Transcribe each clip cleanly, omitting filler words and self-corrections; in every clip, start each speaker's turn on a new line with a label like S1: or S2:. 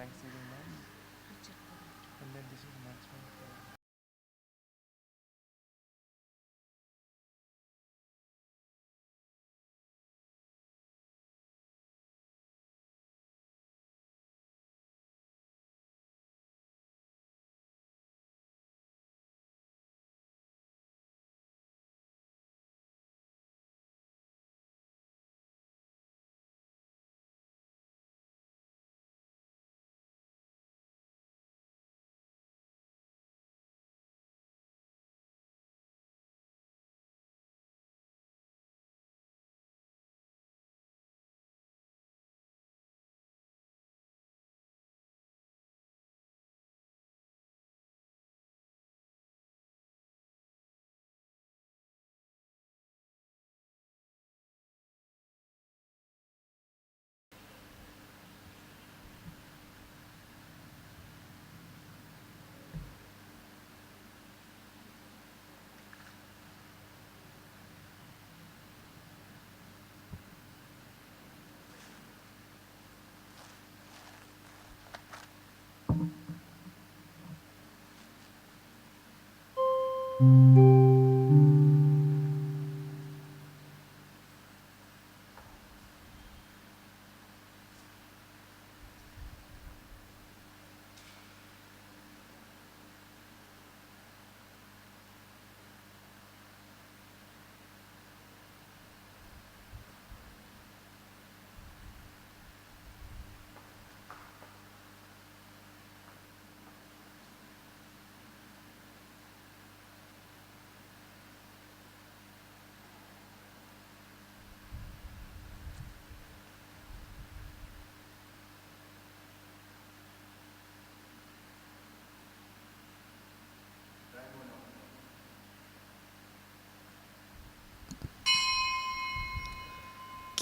S1: Thanksgiving Mass. And then this is announcement.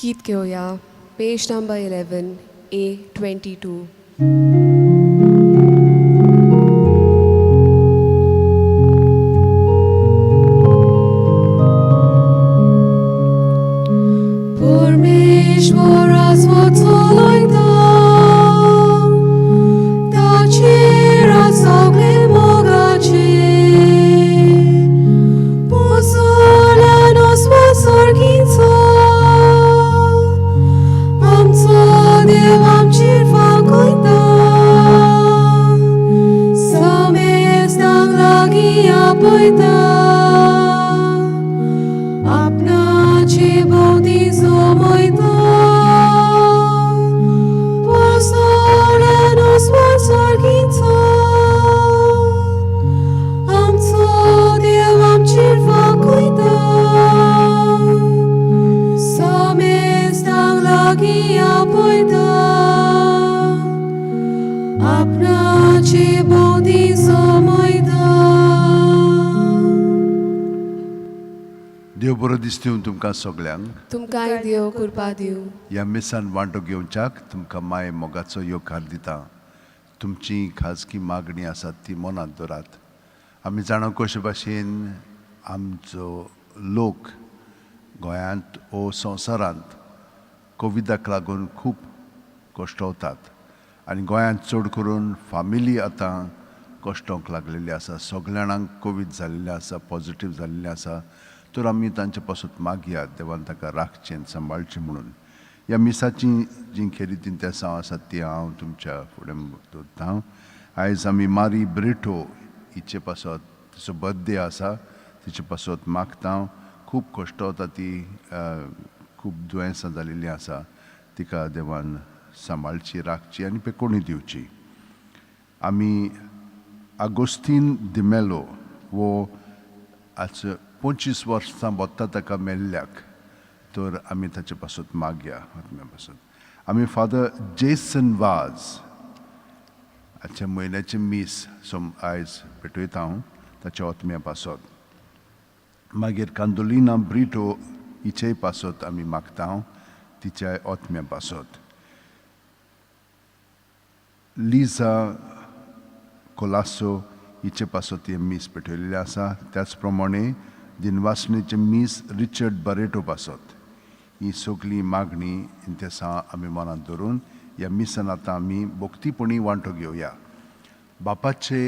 S2: गीत घेवया पेज number 11 A22.
S3: देव बरो दिसता तुमकां सगल्यांक.
S2: तुमकांय देव कृपा दिवं.
S3: ह्या मिसान वांटो घेवच्याक तुमकां माय मोगाचो येवकार दिता. तुमची खाजगी मागणी आसात ती मनांत दवरात. आमी जाणा कशे भाशेन आमचो लोक गोंयांत ओ संवसारांत कोविडाक लागून खूब कश्टवतात आनी गोंयांत चड करून फामिली आतां कश्टोंक लागलेली आसा. सगल्या जाणांक कोवीड जाल्लें आसा, पॉजिटीव जाल्लें आसा. तर आमी तांचे पासून मागया देवान ताका राखचें सांबाळचें म्हणून. ह्या मिसाची जी खेरीतीन तेसांव आसात ती हांव तुमच्या फुडें दवरता. आयज आमी मारी ब्रिटो हिचे पासत, तिचो बर्थडे आसा, तिचे पासत मागता. खूब कश्टवता ती, खूब दुयेंसां जालेलीं आसा. तिका देवान सांबाळची, राखची आनी पेकोणी दिवची. आमी आगोस्तीन दिमेलो वो आज 25 वर्सां बोत्ता ताका मेल्ल्याक, तर आमी ताचे पासत मागया आत्म्या पासत. आमी फादर जेसन वाज आजच्या म्हयन्याचें मीस आयज पेटयता हांव ताच्या आत्म्या पासत. मागीर कांदोलिना ब्रिटो हिचेय पासत आमी मागता हांव तिच्या आत्म्या पासत. लिजा कोलासो हिचे पासत हें मीस पेटयलेलें आसा. त्याच प्रमाणे दिनवासणेचें मीस रिचर्ड बरेटो पासत. ही सगळी मागणी इंतेसां आमी मनांत धरून ह्या मिसान आतां आमी भक्तीपणी वांटो घेवया. बापाचे,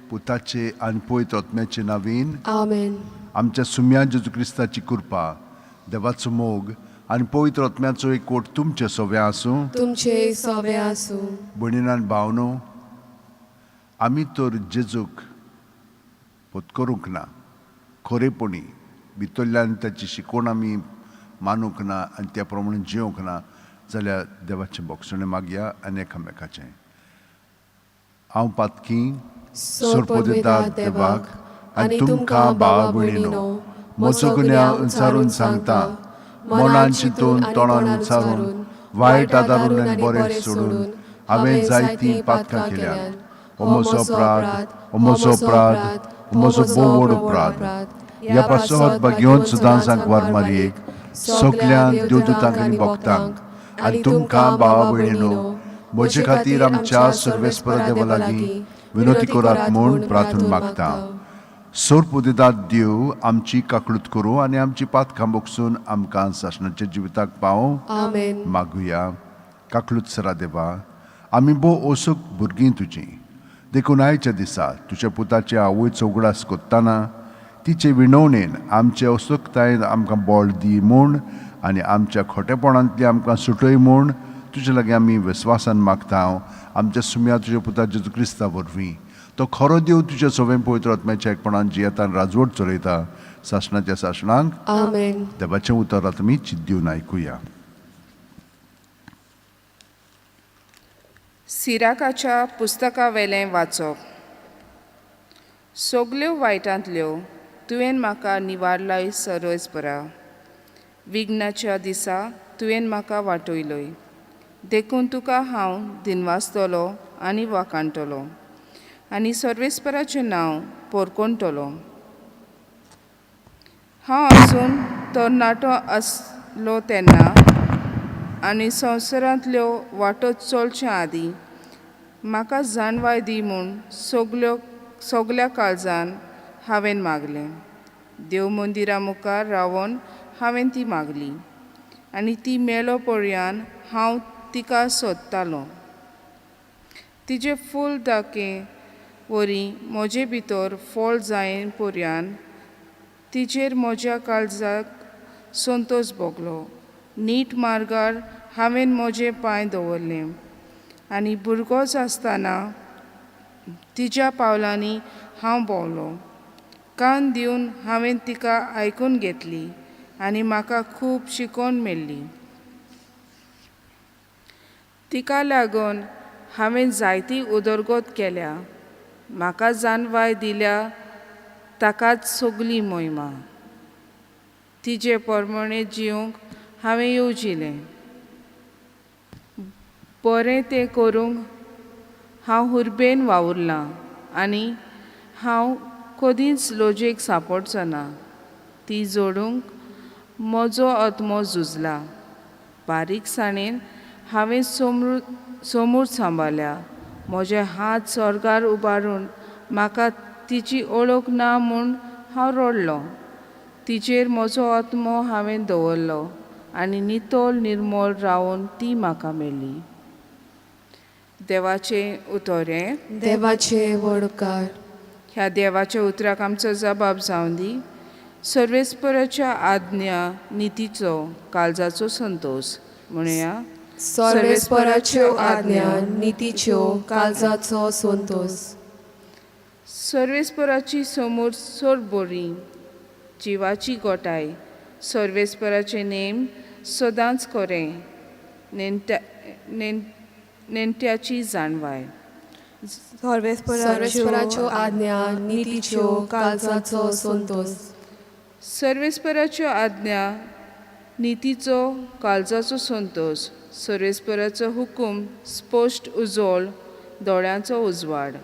S3: पुताचे आनी पवित्र आत्म्याचे नावीन.
S2: आमेन.
S3: आमच्या सुम्या जेजू क्रिस्ताची कृपा, देवाचो मोग आनी पवित्र आत्म्याचो एकवट तुमचे सव्या आसूं.
S2: तुमचे सोवे आसूं.
S3: भयणीन भावनो, आमी तर जेजूक पत्करूंक ना, खरेपणी भितरल्यान ताची शिकवण आमी मानूंक ना आनी त्या प्रमाणे जिवंक ना जाल्यार देवाचें भोगसणें मागया आनी एकामेकाचें. हांव पातकी
S2: सोरपोदेता देवाक आनी तुमकां भावा भयणीनो म्हजो गुन्यांव उचारून सांगता. मनान चिंतून, तोंडान उच्चारून, वायट आदारून आनी बरें सोडून हांवें जायतीं पातकां केल्यांत.
S3: हो म्हजो अपराध, हो म्हजो अपराध, हो म्हजो भोव व्हड अपराध. ह्या पासत भाग्यवंत सुदां सांकवार मारयेक, सगल्या देवदूतांक आनी भक्तांक आनी तुमकां भावा भयणीनो म्हजे खातीर आमच्या सर्वेस्परा देवा लागीं विनवती करात म्हूण प्रार्थना मागता. सोरपुदेदात देव आमची काकळूत करूं आनी आमची पातकां भोगसून आमकां सासणाच्या जिविताक पावोवं.
S2: आमेन.
S3: मागुया. काकळूत सरा देवा, आमी भोव असोक भुरगीं तुजीं, देखून आयच्या दिसा तुज्या पुताचे आवयचो उगडास कोत्ताना तिचे विणवणेन आमचे असोकतायेन आमकां बळ दी म्हूण आनी आमच्या खोटेपणांतली आमकां सुटय म्हूण तुजे लागीं आमी विस्वासान मागता. आमच्या सुम्या तुज्या पुता जेजू क्रिस्ता वरवीं. तो खरो देव, तुज्या सवें पवित्र आत्म्याच्या एकपणान जियेता, राजवट चलयता सासणाच्या सासणांक.
S2: आमेन.
S3: देवाचें उतर आतां आमी चिंत दिवन आयकुया.
S4: सिराकाच्या पुस्तकावेलें वाचप. सगल्यो वायटांतल्यो तुवें म्हाका निवारलाय सर्वेस्परा, विघ्नाच्या दिसा तुवें म्हाका वाटयलोय, देखून तुका हांव दिनवासतलो आनी वाखाणटलो आनी सर्वेस्पराचें नांव पोरकोणटलो. हांव आसून तरणाटो आसलो तेन्ना आनी संवसारांतल्यो वाटो चलचे आदीं म्हाका जाणवाय दी म्हूण सगल्यो सगल्या काळजान हांवें मागलें. देव मंदिरा मुखार रावोन हांवें ती मागली आनी ती मेलो पर्यान हांव तिका सोदतालो. तिजें फूल दाके वरी म्हजे भितर फळ जायन पर्यान तिजेर म्हज्या काळजाक संतोश भोगलो. नीट मार्गार हांवें म्हजे पांय दवरले आनी भुरगोच आसतना तिज्या पावलांनी हांव भोंवलो. कान दिवन हांवें तिका आयकून घेतली आनी म्हाका खूब शिकोवन मेळ्ळी. तिका लागून हांवें जायती उदरगत केल्या. म्हाका जाणवाय दिल्या ताकाच सगली मोहिमा. तिजे प्रमाणे जिवंक हांवें येवजिलें. बरें तें करूंक हांव हुर्बेन वावुरलां आनी हांव कदींच लजेक सांपडचो ना. ती जोडूंक म्हजो आत्मो झुजला. बारीकसाणेन हांवें समृ समूर सांबाळ्ळ्या. म्हजे हात स्वर्गार उबारून म्हाका तिची ओळख ना म्हूण हांव रडलो. तिचेर म्हजो आत्मो हांवें दवरलो आनी नितळ निर्मळ रावून ती म्हाका मेळ्ळी. देवाचें उतर हें.
S2: देवाचे व्हड उपकार.
S4: ह्या देवाच्या उतराक आमचो जबाब जावन दी. सर्वेस्पराच्या आज्ञा नितीचो काळजाचो संतोश. म्हणया.
S2: सर्वेस्पराच्यो आज्ञा नितीच्यो काळजाचो संतोश.
S4: सर्वेस्पराची समोर चड बरी, जिवाची गोठाय. सर्वेस्पराचे नेम सदांच खरें, नेणट्या नेणट्याची जाणवाय.
S2: सर्वेस्पराच्यो आज्ञा नितीच्यो काळजाचो संतोश.
S4: सर्वेस्पराच्यो आज्ञा नितीचो काळजाचो संतोश. सर्वेस्पराचो हुकूम स्पश्ट उजळ, दोळ्यांचो उजवाड.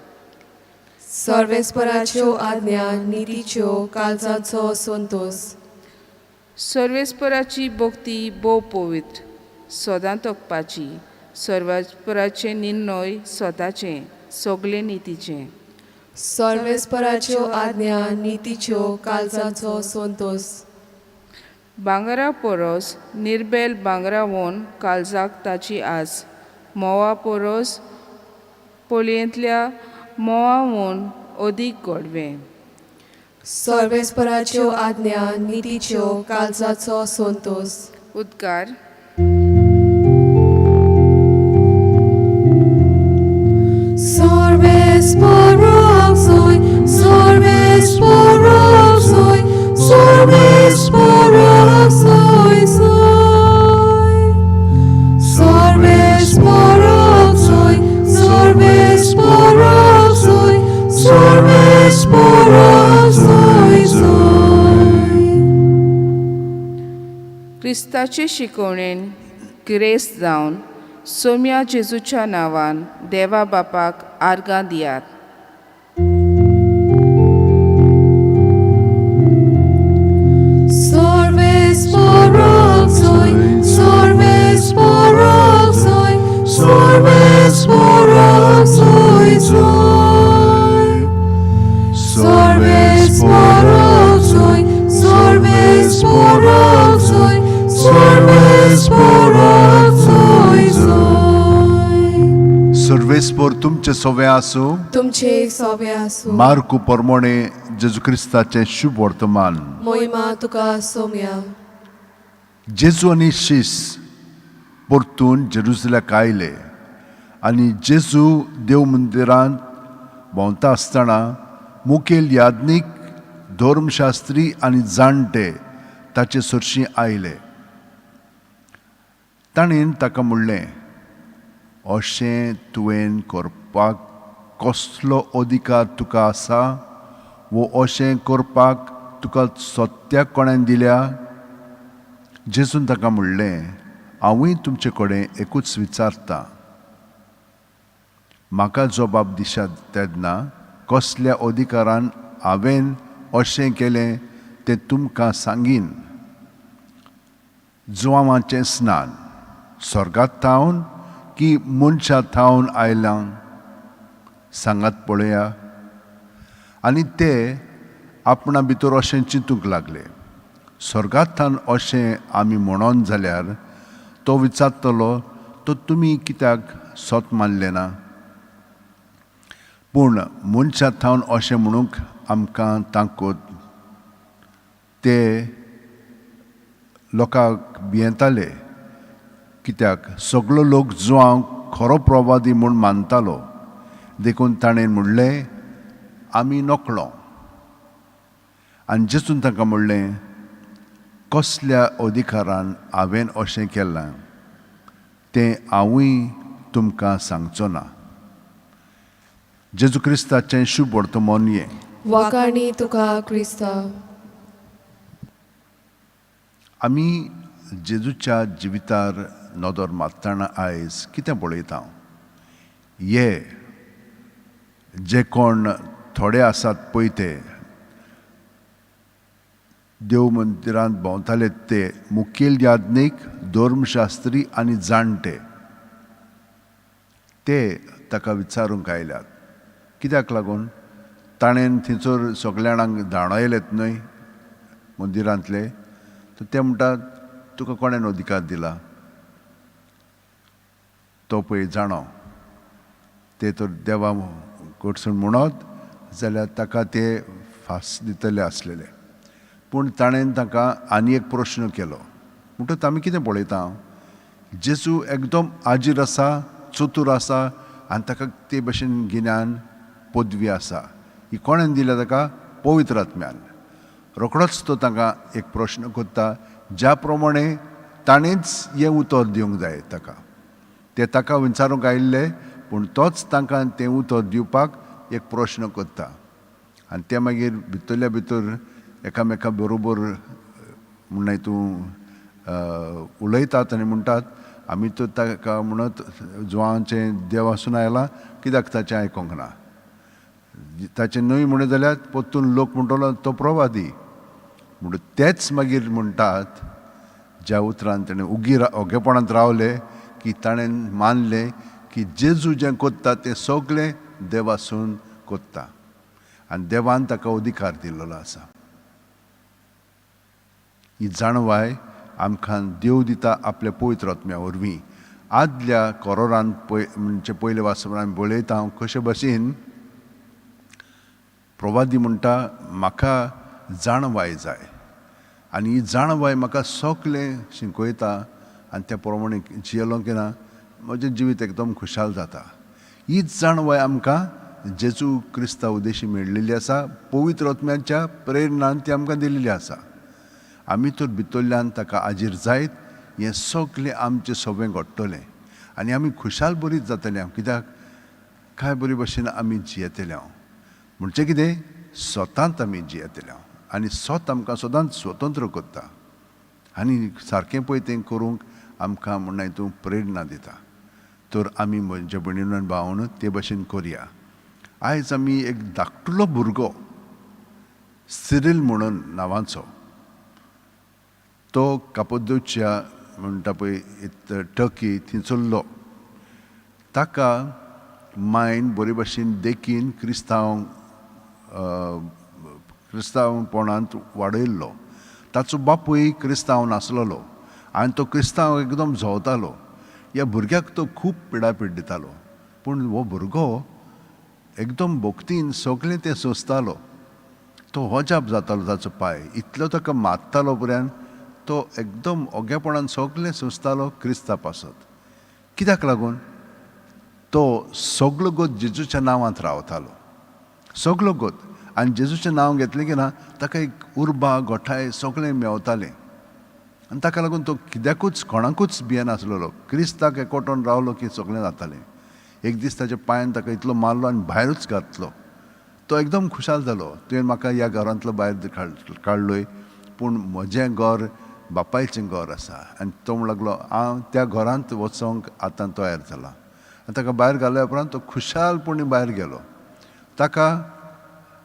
S2: सर्वेस्पराच्यो आज्ञा नितीच्यो काळजाचो संतोश.
S4: सर्वेस्पराची भक्ती भोव पवित्र, सदां तकपाची. सर्वेस्पराचे निर्णय स्वताचे, सगळे नितीचे.
S2: सर्वेस्पराच्यो आज्ञा नितीच्यो काळजाचो संतोश.
S4: भांगरा परस निर्बेल भांगरावोन काळजाक ताची आस. म्होंवा पोरोस पोलयेंतल्या म्होंवाहून अदीक गोडवें.
S1: सर्वेस्पराच्यो आज्ञा नितीच्यो, काळजाचो संतोस.
S4: उद्गार.
S1: सर्वेस्पराक सोय, सर्वेस्पराक सोय, सर्वेस्पराक सोय सोय. सर्वेस्पराक सोय, सर्वेस्पराक सोय, सर्वेस्पराक सोय सोय.
S4: क्रिस्ताचे शिकवणेन गिरेस्त जावन सोम्या जेजूच्या नांवान देवा बापाक आर्गां दियात.
S1: सर्वेस्पराक सोय, सर्वेस्पराक सोय, सर्वेस्पराक सोय सोय. सर्वेस्पराक सोय, सर्वेस्पराक सोय, सर्वेस्पराक सोय सोय.
S3: सर्वेस्पोर तुमचे सोवे आसूं.
S1: तुमचे सोवे आसूं.
S3: मार्कू परमोणे जेजू क्रिस्ताचें शुभ वर्तमान.
S1: मोहिमा तुका सोम्या.
S3: जेजू आनी शीस परतून जेरुजल्याक आयले आनी जेजू देव मंदिरांत भोंवता आसतना मुखेल याज्ञीक, धर्मशास्त्री आनी जाणटे ताचे सरशीं आयले. ताणें ताका म्हणलें, अशें तुवें करपाक कसलो अधिकार तुका आसा वो अशें करपाक तुका सत्याक कोणें दिल्या? जेजून ताका म्हणलें, हांवूय तुमचे कडेन एकूच विचारता, म्हाका जबाब दिशात तेन्ना कसल्या अधिकारान हांवें अशें केलें तें तुमकां सांगीन. जुवांवाचें स्नान स्वर्गात थावन की मनशा थावन आयलां? सांगात पळया. आनी ते आपणा भितर अशें चिंतूंक लागले, स्वर्गात थावन अशें आमी म्हणोन जाल्यार तो विचारतलो, तो तुमी कित्याक सत मानलें ना? पूण मनशा थावन अशें म्हणूंक आमकां तांकत. ते लोकांक भियेताले, कित्याक सगलो लोक जुवांक खरो प्रवादी म्हूण मानतालो. देखून ताणें म्हणलें, आमी नकळो. आनी जेजून तांकां म्हणलें, कसल्या अधिकारान हांवें अशें केलां तें हांवूय तुमकां सांगचो ना. जेजू क्रिस्ताचें शुभ वर्तमान हें.
S1: वाकाणी तुका क्रिस्ता.
S3: आमी जेजूच्या जिवितार नदर मारतना आयज कितें पळयता? हे जे कोण थोडे आसात पळय ते देव मंदिरांत भोंवताले, ते मुखेल याज्ञीक, धर्मशास्त्री आनी जाणटे, ते ताका विचारूंक आयल्यात. कित्याक लागून? ताणें थंयसर सगल्या जाणांक धांवडायलेत न्हय मंदिरांतले. तर ते म्हणटात, तुका कोणें अधिकार दिला? तो पळय जाणो ते तर देवा कडसून म्हणत जाल्यार ताका ते फास दितले आसलेले. पूण ताणें ताका आनी एक प्रश्न केलो. म्हणटकच आमी कितें पळयता, जेजू एकदम आजीर आसा, चतूर आसा आनी ताका ते भशेन गिन्यान पदवी आसा. ही कोणें दिल्या ताका? पवित्र आत्म्यान. रोखडोच तो तांकां एक प्रश्न करता, ज्या प्रमाणे ताणेंच हें उतर दिवंक जाय ताका. ते ताका विचारूंक आयिल्ले, पूण तोच तांकां तें उतर दिवपाक एक प्रश्न करता. आनी ते मागीर भितरल्या भितर एकामेका बरोबर म्हणल्यार तूं उलयतात आनी म्हणटात, आमी तर ताका म्हणत जुवांचें देव आसून आयलां, कित्याक ताचें आयकोंक ना? ताचें न्हय म्हणत जाल्यार परतून लोक म्हणटलो तो प्रवादी. म्हणून तेच मागीर म्हणटात, ज्या उतरान ताणें उगी ओगेपणांत रावले की ताणें मानलें की जेजू जें कोत्ता तें सगळें देवासून कोत्ता आनी देवान ताका अधिकार दिल्लो आसा. ही जाणवाय आमकां देव दिता आपल्या पवित्र आत्म्या वरवीं. आदल्या कोरोरान पय म्हणजे पयले वाचपा आमी पळयता कशे भशेन प्रवादी म्हणटा म्हाका जाणवाय जाय आनी ही जाणवाय म्हाका सगलें शिकयता आनी त्या प्रमाणे जियेलो की ना म्हजें जिवीत एकदम खुशाल जाता. हीच जाणवाय आमकां जेजू क्रिस्ता उद्देशी मेळिल्ली आसा, पवित्र आत्म्याच्या प्रेरणान ती आमकां दिल्ली आसा. आमी तर भितरल्यान ताका आजीर जायत हें सगलें आमचें सगळें घडटलें आनी आमी खुशाल बरीच जातले. कित्याक काय बरी भशेन आमी जियेतले हांव म्हणजे कितें स्वतांत आमी जियेतले हांव आनी स्वत आमकां सदांच स्वतंत्र करता आनी सारकें पळय तें करूंक आमकां म्हणून तूं प्रेरणा दिता. तर आमी म्हज्या भयणीन आनी भावान ते भशेन करया. आयज आमी एक धाकटुलो भुरगो सिरील म्हणून नांवाचो तो कापोदोच्या म्हणटा पळय टर्की थंयसरलो. ताका मायन बरे भशेन देखीन क्रिस्तांव क्रिस्तांवपणांत वाडयल्लो. ताचो बापूय क्रिस्तांव नासलेलो आनी तो क्रिस्तांव एकदम झोवतालो. ह्या भुरग्याक तो खूब पिडापीड दितालो पूण हो भुरगो एकदम भक्तीन सगळें तें सोंसतालो. तो हजाप जातालो ताचो पांय इतलो ताका मारतालो पर्यंत तो एकदम ओगेपणान सगळें सोंसतालो क्रिस्ता पासत. कित्याक लागून तो सगलो गोत जेजूच्या नांवांत रावतालो सगलो गोत आनी जेजूचें नांव घेतलें की ना ताका एक उर्बा गोठाय सगळें मेवतालें आनी ताका लागून तो कित्याकूच कोणाकूच भियेनासलेलो. क्रिस्ताक एकवटोन रावलो की सगळें जातालें. एक दीस ताच्या पांयान ताका इतलो मारलो आनी भायरूच घातलो. तो एकदम खुशाल जालो, तुवें म्हाका ह्या घरांतलो भायर काडलोय पूण म्हजें घर बापायचें घर आसा. आनी तो म्हणूंक लागलो हांव त्या घरांत वचोंक आतां तयार जाला. आनी ताका भायर घाल्या उपरांत तो खुशालपणी भायर गेलो. ताका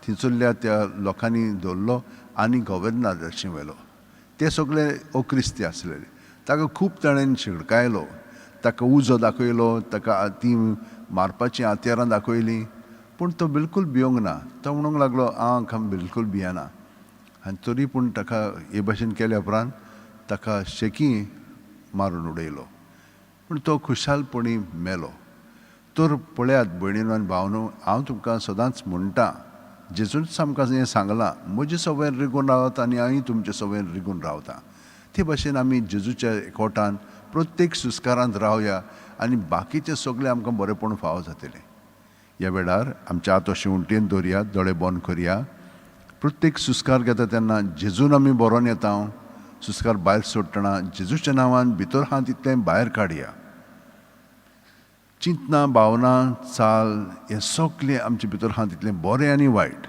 S3: थंयसरल्या त्या लोकांनी धरलो आनी गव्हर्नराशी व्हेलो. ते सगळे ओक्रिस्ती आसलेले. ताका खूब ताणें शिडकायलो, ताका उजो दाखयलो, ताका ती मारपाचीं हत्यारां दाखयलीं पूण तो बिलकूल भियोंक ना. तो म्हणूंक लागलो हांव बिलकूल भियेना. आनी तरी पूण ताका हे भशेन केल्या उपरांत ताका शेकी मारून उडयलो पूण तो खुशालपणी मेलो. तर पळयात भयणीनो आनी भावनो, हांव तुमकां सदांच म्हणटा जेजूच आमकां हें सांगलां म्हजे सवयन रिगून रावत आनी हांवूय तुमचे सवयन रिगून रावता. ते भशेन आमी जेजूच्या एकवटान प्रत्येक सुस्कारांत रावया आनी बाकीचें सगळें आमकां बरेंपण फावो जातलें. ह्या वेळार आमच्या हात अशें उंटेन दवरया, दोळे बंद करया. प्रत्येक सुस्कार घेता तेन्ना जेजून आमी बरोवन येता. सुस्कार भायर सोडटना जेजूच्या नांवान भितर आहा तितलें भायर काडया. चिंतना भावना चाल हें सगळें आमचे भितर आहा तितलें बरें आनी वायट.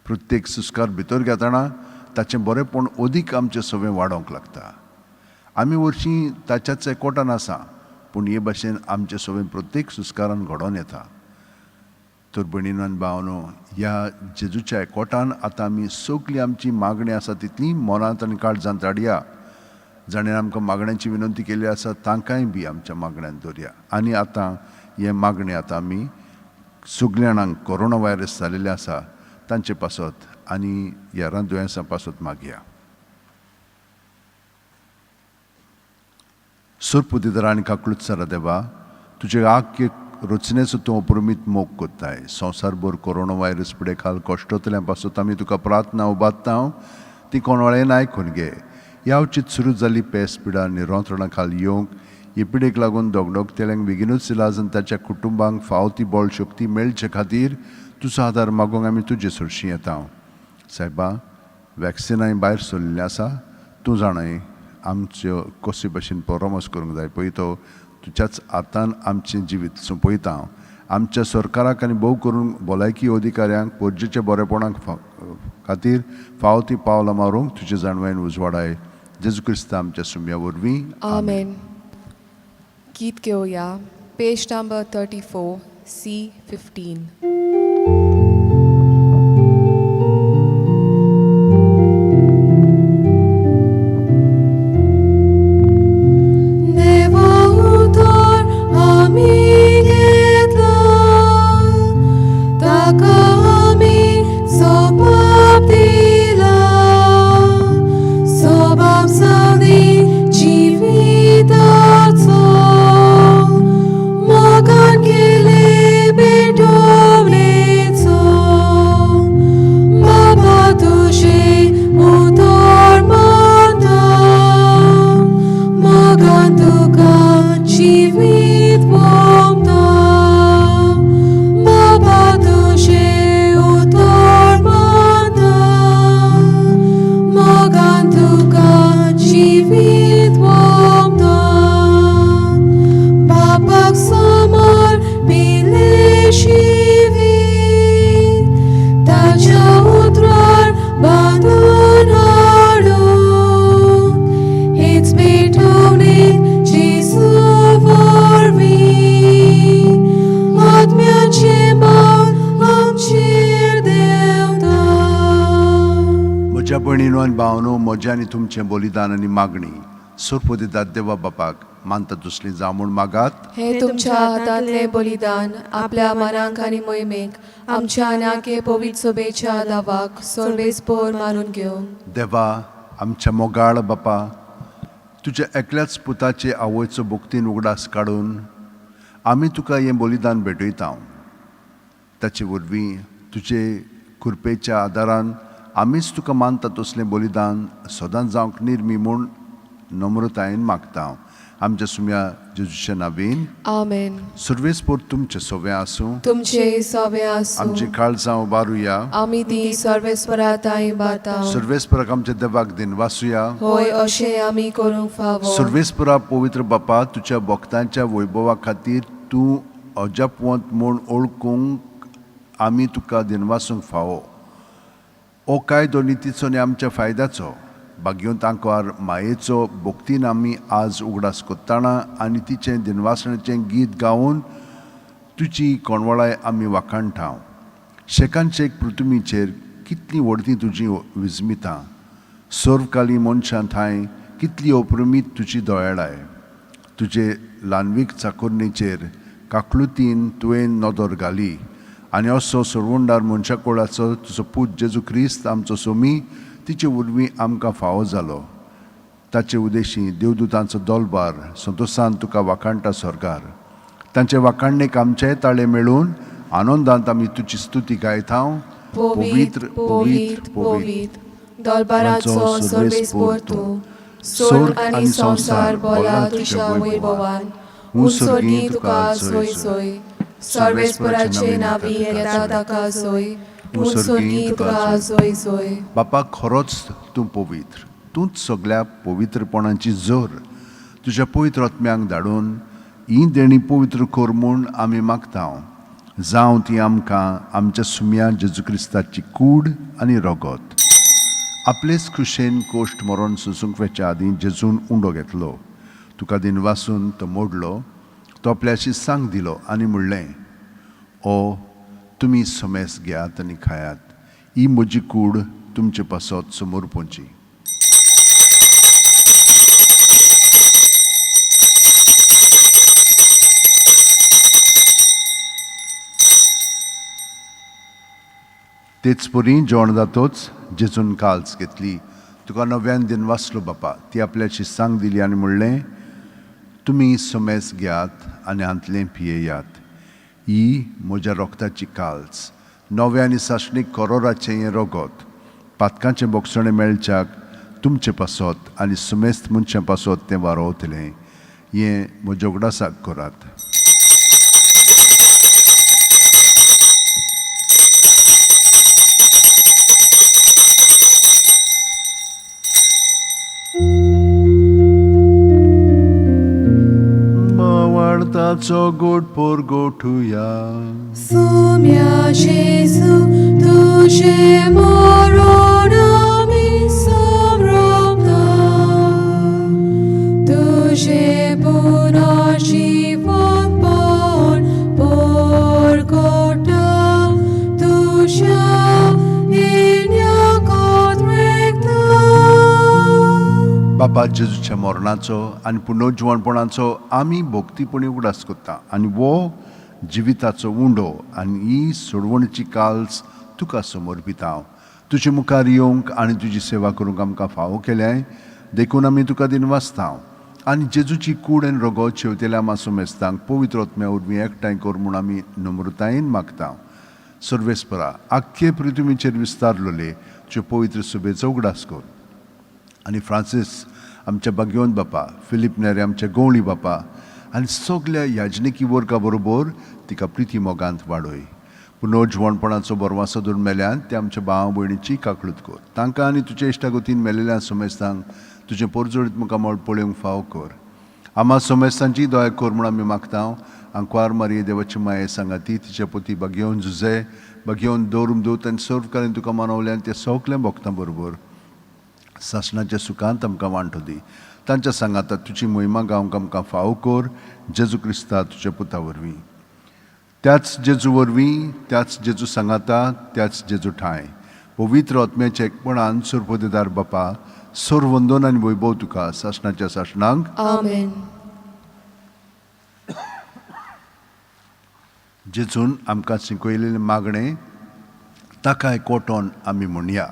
S3: प्रत्येक सुस्कार भितर घेतना ताचें बरेंपण अदीक आमचें सवय वाडोवंक लागता. आमी वर्शी ताच्याच एकवटान आसा पूण हे भाशेन आमचें सवय प्रत्येक सुस्कारान घडोवन येता. तर भयणीनो आनी भावनो, ह्या जेजूच्या एकवटान आतां आमी सगळीं आमची मागणी आसा तितली मनांत आनी काळजांत हाडया. जाणें आमकां मागण्यांची विनंती केल्ली आसा तांकांय बी आमच्या मागण्यांत दवरया. आनी आतां हें मागणें आतां आमी सगल्या जाणांक कोरोना व्हायरस जाल्लें आसा तांचे पासत आनी हेरां दुयेंसां पासत मागया. सोरपुतीदार आनी काकळूत देवा, तुजे आख्खे रचनेचो तूं अपरमीत मोग कोत्ताय. संवसारभर कोरोना व्हायरस पिडे खाल कश्टतल्या पासत आमी तुका प्रार्थना उबारता ती कोणवाळेन आयकून घे. ह्या अवचीत सुरू जाल्ली पेस पिडा निरंत्रणा खाल येवंक हे पिडेक लागून दोगडोगतेल्यांक बेगीनूच इलाज आनी ताच्या कुटुंबांक फावो ती बळ शक्ती मेळचे खातीर तुजो आदार मागूंक आमी तुजे सरशीं येता. सायबा, वॅक्सिनांय भायर सरलेलीं आसा, तूं जाणाय आमच्यो कशे भशेन परामर्श करूंक जाय पळय तो तुज्याच हातान आमचें जिवीत सोंपयता. आमच्या सरकाराक आनी भोव करून भलायकी अधिकाऱ्यांक परजेच्या बरेपणाक खातीर फावो ती पावलां मारूंक तुजे जाणवायेन उजवाडाय. जेजू क्रिस्ता आमच्या सुम्या वरवीं
S5: आमेन. गीत घेवया पेज नंबर 34 C15. देवा उतर आमी घेतला ताका आमी सोबाब दिला सोबाब सादी जिविताचो. दुकरांचें बावल आमचेर देंवता.
S3: म्हज्या भयणीनो आनी भावनो, म्हजें आनी तुमचें बलिदान आनी मागणी सोरपो दितात देवा बापाक मानता दुसली जावं म्हूण मागात.
S5: हे तुमच्या हातांतलें बलिदान आपल्या मनाक आनी मोहिमेक आमच्या आनाके पवित्र सोबेच्या दावाक सर्वेस्पोर मानून घेवं.
S3: देवा आमच्या मोगाळ बापा, तुज्या एकल्याच पुताचे आवयचो भक्तीन उगडास काडून आमी तुका हें बलिदान भेटयता. ताचे वरवीं तुजे कृपेच्या आदारान आमीच तुका मानता तसलें बलिदान सदांच जावंक निर्मी म्हूण नम्रतायेन मागता, आमच्या सुम्या जेजूच्या नावीन.
S5: आमेन.
S3: सुर्वेस्पोर तुमचें सोवें आसूं.
S5: तुमचे सोबे आसूं.
S3: आमची काळजां उबारुया.
S5: आमी ती सर्वेस्परा ताई बाता.
S3: सुर्वेस्पराक आमच्या देवाक दिन वासुया.
S5: होय, अशें आमी करूंक फावो.
S3: सर्वेस्परा पवित्र बापा, तुज्या भक्तांच्या वैभवा खातीर तूं अजापवंत म्हूण ओळखूंक आमी तुका दिनवासूंक फावो. हो कायदो नितीचो आनी आमच्या फायद्याचो. भाग्योंत आंकवार मायेचो भक्तीन आमी आज उगडास कोत्ताना आनी तिचें दिनवासण्याचें गीत गावन तुजी कोणवळाय आमी वाखाणटा. शेकान शेक पृथ्वीचेर कितलीं व्हडलीं तुजीं विस्मितां, सर्वकाली मनशां ठांय कितली अप्रमीत तुजी दयाळाय. तुजे ल्हानवीक चाकोरणीचेर काकलुतीन तुवें नदर घाली आनी असो सरवंडार मनशा कुळाचो तुजो पूत जेजू क्रिस्त आमचो सोमी तिचे वरवीं आमकां फावो जालो. ताचे उदेशी देवदूतांचो दोलबार संतोसान तुका वाखाणटा स्वर्गार. तांचे वाखाणणेक आमचेय ताळे मेळून आनंदांत आमी तुजी स्तुती गायता.
S5: पवित्र, पवित्र, पवित्र, दरबाराचो सर्वेस्पोर तूं. स्वर्ग आनी संवसार बोला तुज्या वैभवान. उंच तुका सोय सोय. सर्वेस्पराचे नावी येता ताका सोय. उंच तुका सोय सोय.
S3: बापा, खरोच तूं पवित्र, तूंच सगळ्या पवित्रपणाची जोर. तुज्या पवित्र आत्म्यांक धाडून ही देणी पवित्र कर म्हूण आमी मागता. जावं ती आमकां आमच्या सुम्या जेजू क्रिस्ताची कूड आनी रगत. आपलेच खुशेन कोश्ट मरोन सोसूंक वेच्या आदीं जेजून उंडो घेतलो, तुका दिनवासून तो मोडलो, तो आपल्याशी सांग दिलो आनी म्हणलें, ओ तुमी समेस घेयात आनी खायात. ही म्हजी कूड तुमचे पासत समोर पोंची. तेच परी जेवण जातोच जेजून काल्स घेतली, तुका नव्यान दिन वाचलो बापा, ती आपल्याची सांग दिली आनी म्हणलें, तुमी समेस घेयात आनी हांतलें पियेयात. ही म्हज्या रोगताची काल्स, नव्या आनी सासणीक करोराचें हें रगत पातकांचें बोगसणें मेळच्याक तुमचे पासत आनी सुमेस्त मनशां पासत तें वारोवतलें. हें म्हज्या उगडासाक करात. मावाळताचो गोड पोर गोठुया.
S5: सुम्या जेजू, तुजें मरण आमी समरपता, तुजें पुनर्जीवनपण परगटा, तुज्या येण्याक रेखता.
S3: बापा, जेजूच्या मरणाचो आनी पुनर्जिवणपणाचो आमी भक्तीपणी उगडास करता आनी वो जिविताचो उंडो आनी ही सोडवणीची काल्स तुका समर्पिता हांव. तुजे मुखार येवंक आनी तुजी सेवा करूंक आमकां फावो केल्याय देखून आमी तुका दिनवासता हांव. आनी जेजूची कूड आनी रगत शेवतेल्या मासो मेस्तांक पवित्र आत्म्या वरवीं एकठांय कर म्हूण आमी नम्रतायेन मागता. सर्वेस्परा, आख्खे पृथ्वीचेर विस्तारलोले तुजे पवित्र सुबेचो उगडास कर आनी फ्रांसीस आमच्या बागेवन बापा, फिलीप नेरे आमच्या गवळी बापा आनी सगल्या याजनिकी वर्गा बरोबर तिका प्रिती मोगांत वाडय. पुनर्जिवणपणाचो बरवासो धरून मेल्यान ते आमच्या भाव भयणीची काकळूत कर. तांकां आनी तुज्या इश्टागतीन मेलेल्या समेस्तांक तुजें पोरजोडीत मुखामळ पळोवंक फावो कर. आमा समेस्तांची दया कर म्हूण आमी मागता. आंकवार मारये देवाची माये सांगाती तिच्या पोती बागेवन जुजे, बागेवन दवरून दवत आनी सर्वकालीन तुका मानवल्यान ते सगळें भोगता बरोबर सासणाच्या सुखांत आमकां वांटो दी. तांच्या सांगाता तुजी मोहिमा गावंक आमकां फावो कर, जेजू क्रिस्ता तुज्या पुता वरवीं. त्याच जेजू वरवीं, त्याच जेजू सांगाता, त्याच जेजू ठांय पवित्र आत्म्याच्या एकपणान सुरपोदेदार बापा, सोर वंदन आनी वैभव तुका सासणाच्या सासणांक.
S5: आमेन.
S3: जेजून आमकां शिकयलेलें मागणें ताका एकवटोन आमी म्हणया.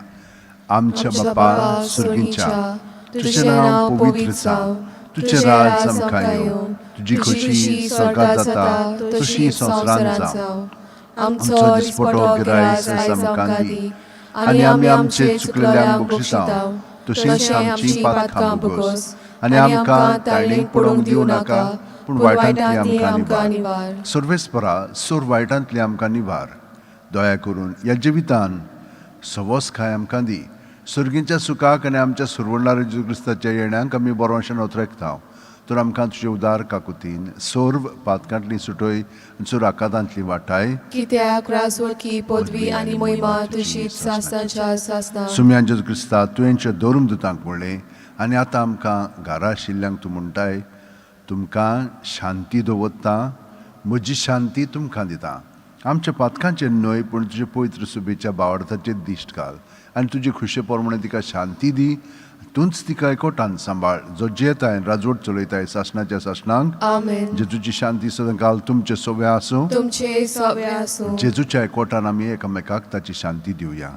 S3: आमच्या बापा सुर्गीच्या, तुजें नांव पवित्र जावं, तुजें राज आमकां येवं, तुजी खोशी स्वर्गात जाता तशी संवसारांत जावं.
S5: आमचो दिसपटो गिरायस आयज आमकां दी आनी आमी आमचे चुकलेल्यांक बक्षिता
S3: तशींच आमची पातकां भोगोस आनी आमकां ताळणीक पडोवंक दिवं नाका, पूण वायटांतली आमकां निवार. सर्वेस्परा, सोर वायटांतली आमकां निवार. दया करून ह्या जिवितान सवस खाय आमकां दी. सर्गींच्या सुखाक आनी आमच्या सुरवणारे जेजू क्रिस्ताच्या येण्याक आमी बरोवशें नोतरेकता. तर आमकां तुजे उदार काकुतीन सर्व पातकांतली सुटय आनी सोर आकादांतली वाटाय.
S5: कित्याक रासवळकी पदवी आनी मोहिमा तुजीच सासणाच्या सासणाक.
S3: सुम्यान जेजू क्रिस्ता, तुवेंच्या धर्म दुतांक म्हणलें आनी आतां आमकां घरा आशिल्ल्यांक तूं म्हणटाय, तुमकां शांती दवरता, म्हजी शांती तुमकां दिता. आमच्या पातकांचेर न्हय पूण तुजे पवित्र सुबेच्या बावडताचेर दिश्ट घाल आनी तुजी खुशे प्रमाणे तिका शांती दी. तूंच तिका एकवटान सांबाळ, जो जियेताय, राजवट चलयताय सासणाच्या सासणांक.
S5: आमेन.
S3: जेजूची शांती सदां काल तुमचे सोवे आसूं.
S5: तुमचे सवे आसूं.
S3: जेजूच्या एकवटान आमी एकामेकाक ताची शांती दिवया.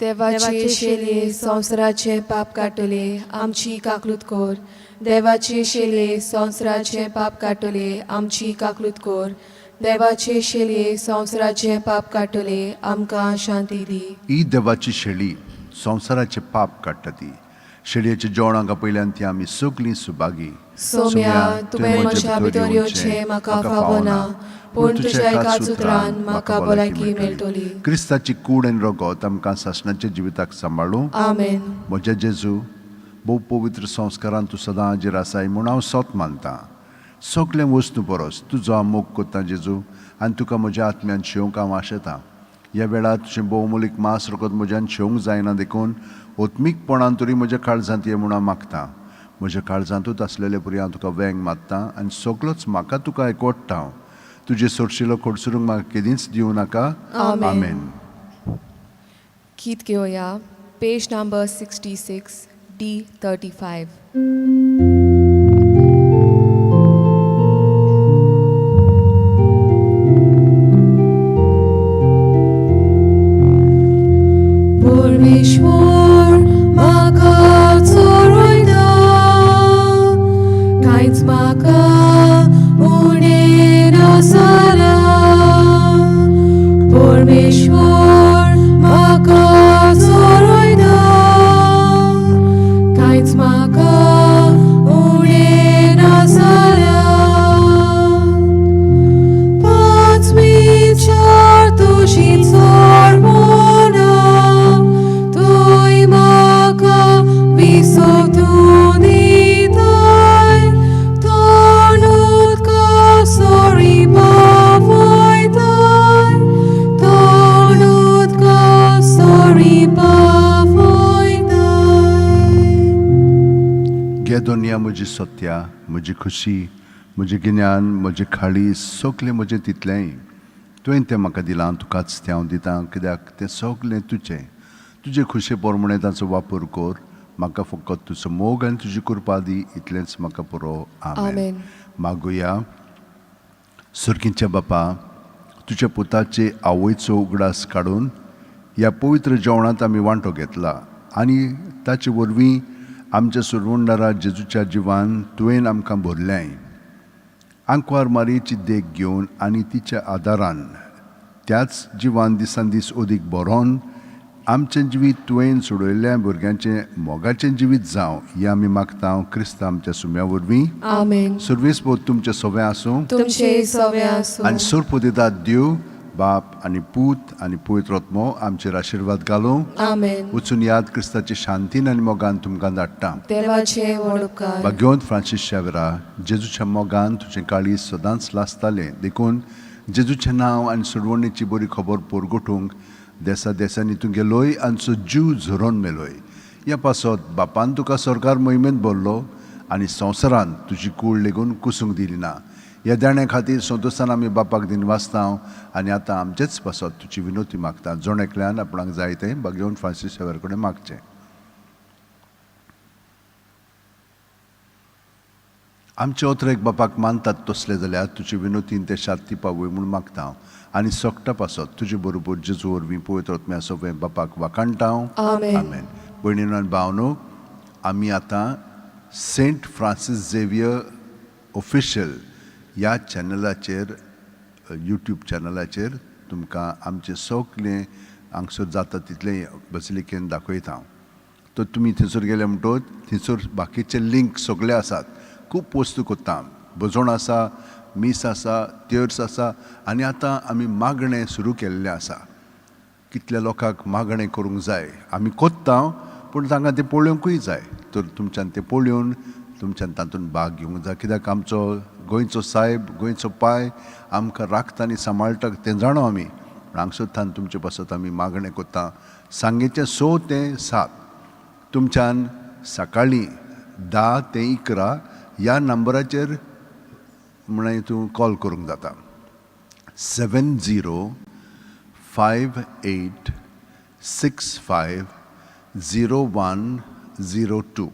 S5: देवाचे शेले, संवसाराचे पाप काडटले, आमची काकलूत कोर. देवाचे शेले, संवसाराचे पाप काडटले, आमची काकलूत कोर. देवाचे शेले, संवसाराचे पाप काडटले, आमकां शांती दी.
S3: ही देवाची शेळी संवसाराचे पाप काडटा. ती शेळयेच्या जेवणाक पयल्यान ती आमी सगळीं सुभागी.
S5: सोम्या, तुवें म्हज्या भितर येवचें म्हाका फावना, पूण तुज्या एकाच उतरान म्हाका भलायकी मेळटली.
S3: क्रिस्ताची कूड आनी रगत आमकां सासणाच्या जिविताक सांबाळूं.
S5: आमेन.
S3: म्हज्या जेजू, भोव पवित्र संस्कारान तूं सदां हाजीर आसाय म्हूण हांव सत मानतां. सगळें वस्तू परस तुजो हांव मोग करता जेजू, आनी तुका म्हज्या आत्म्यान शेवंक हांव आशेतां. ह्या वेळार तुजें भोवमोलीक मास रगत म्हज्यान शेवंक जायना, देखून ओत्मीकपणान तरी म्हज्या काळजांत ये म्हूण हांव मागतां. म्हज्या काळजांतूच आसलेले परी हांव तुका वेंग मारता आनी सगळोच म्हाका तुका एकवटता हांव. तुजें सोरशिलो खोडसरूंक म्हाका केदींच दिवं नाका.
S5: आमेन.
S3: आमेन.
S5: गीत घेवया, पेज नंबर 66, D35. परमेश्वर म्हाका चोरयता, कांयच म्हाका उणें नासना. परमेश्वर म्हाका चोरयता, कांयच म्हाका उणें नासना. पांचवी चार तुजी चड मना, तुय म्हाका विसवतून दिताय, तोंड उदका सरी पावयताय, तोंड उदका सरी पावयताय.
S3: घे दोनया म्हजी सत्या, म्हजी खुशी, म्हजें गिन्यान, म्हजें खाळी, सगलें म्हजें तितलेंय तुवें तें म्हाका दिलां. तुकाच तें हांव दितां, कित्याक तें सगलें तुजें. तुजे खुशे प्रमाणे ताचो वापर कर. म्हाका फकत तुजो मोग आनी तुजी कृपा दी, इतलेंच म्हाका पुरो. आमेन.
S5: आमेन.
S3: मागुया. सुर्गीच्या बापा, तुज्या पुताचे आवयचो उगडास काडून ह्या पवित्र जेवणांत आमी वांटो घेतला आनी ताचे वरवीं आमच्या सुरवंडारा जेजूच्या जिवान तुवें आमकां भरलें. आंकवार मारयेची देख घेवन आनी तिच्या आदारान त्याच जिवान दिसान दीस अदीक बरोवन आमचें जिवीत तुवें सोडयल्ल्या भुरग्यांचें मोगाचें जिवीत जावं, हें आमी मागता क्रिस्त आमच्या सुम्या वरवीं.
S5: आमेन.
S3: सुर्वेस बोध तुमचें सगळें आसूं.
S5: तुमचे सवे आसूं.
S3: आनी सोरपोदेदात देव बाप आनी पूत आनी पवित्र आत्मो आमचेर आशिर्वाद घालूं.
S5: आमेन.
S3: वचून याद, क्रिस्ताचे शांतीन आनी मोगान तुमकां धाडटा.
S5: देवाचे व्हड उपकार.
S3: भाग्यवंत फ्रांसीस शेवरा, जेजूच्या मोगान तुजें काळीज सदांच लासतालें, देखून जेजूचें नांव आनी सोडवणीची बरी खबर पोरगोटूंक देसा देसांनी तूं गेलोय आनी सो जीव झरोवन मेलोय. ह्या पासत बापान तुका सरकार मोहिमेंत भरलो आनी संवसारांत तुजी कूड लेगून कुसूंक दिली ना. ह्या देण्या खातीर संतोशान आमी बापाक दिन वाचता आनी आतां आमचेच पासत तुजी विनोती मागता. जण एकल्यान आपणाक जाय तें भाग्यवंत फ्रांसीस शेवर कडेन मागचें. आमचे ओतरेक बापाक मानतात तसले जाल्यार तुजे विनोतीन ते शांती पावय म्हूण मागता हांव आनी सोकटा पासत तुजे बरोबर जेजू वरवीं पवित्र आत्म्या सोंपें बापाक वाखाणटा हांव.
S5: आमेन.
S3: आमेन. भयणीनो आनी भावनो, आमी आतां सेंट फ्रांसीस झेवियर ऑफिशियल ह्या चॅनलाचेर, यूट्यूब चॅनलाचेर तुमकां आमचें सगळें हांगसर जाता तितलें बसलिकेन दाखयता हांव. तर तुमी थंयसर गेले म्हणटकच थंयसर बाकीचे लिंक सगळे आसात. खूब वस्तू करता, भजण आसा, मीस आसा, तेर्स आसा आनी आतां आमी मागणें सुरू केल्लें आसा. कितल्या लोकांक मागणें करूंक जाय आमी कोत्ता, पूण तांकां तें पळोवंकूय जाय. तर तुमच्यान तें पळोवन तुमच्यान तातूंत भाग घेवंक जाय, कित्याक आमचो गोंयचो सायब, गोंयचो पाय आमकां राखता आनी सांबाळटा तें जाणो आमी. पूण हांगसर थावन तुमचे पासत आमी मागणें कोत्ता. सांगेचें 6 ते 7 तुमच्यान सकाळीं 10 ते 11 ह्या नंबराचेर म्हणून तूं कॉल करूंक जाता. 7058650102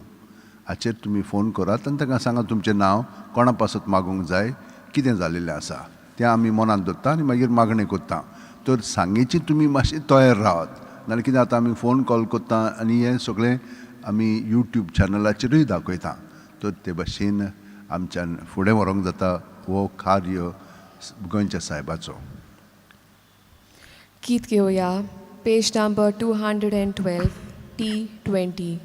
S3: हाचेर तुमी फोन करात आनी तांकां सांगात तुमचें नांव, कोणा पासत मागूंक जाय, कितें जालेलें आसा तें आमी मनांत दवरता आनी मागीर मागणें करता. तर सांगेची तुमी मातशी तयार रावात, नाल्यार कितें आतां आमी फोन कॉल करता आनी हें सगळें आमी यूट्यूब चॅनलाचेरूय दाखयता. तर ते भाशेन आमच्यान फुडें व्हरूंक जाता हो कार्य गोंयच्या सायबाचो.
S5: गीत घेवया, page number 212 T20.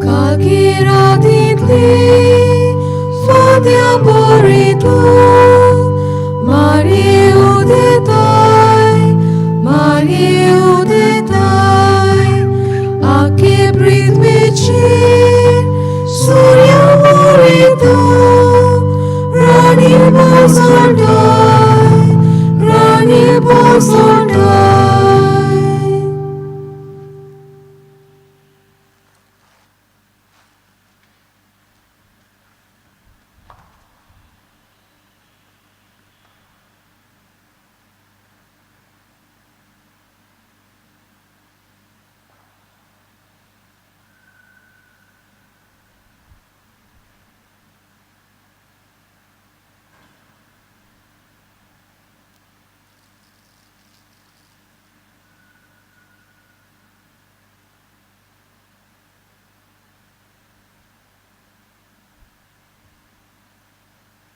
S5: कागिरातींतली फाद्या बरी तूं मारी उदेताय, मारी उदेताय, आखे पृथ्वीचेर सुर्या बरी तूं राणी बसोटाय, राणी बसोटाय.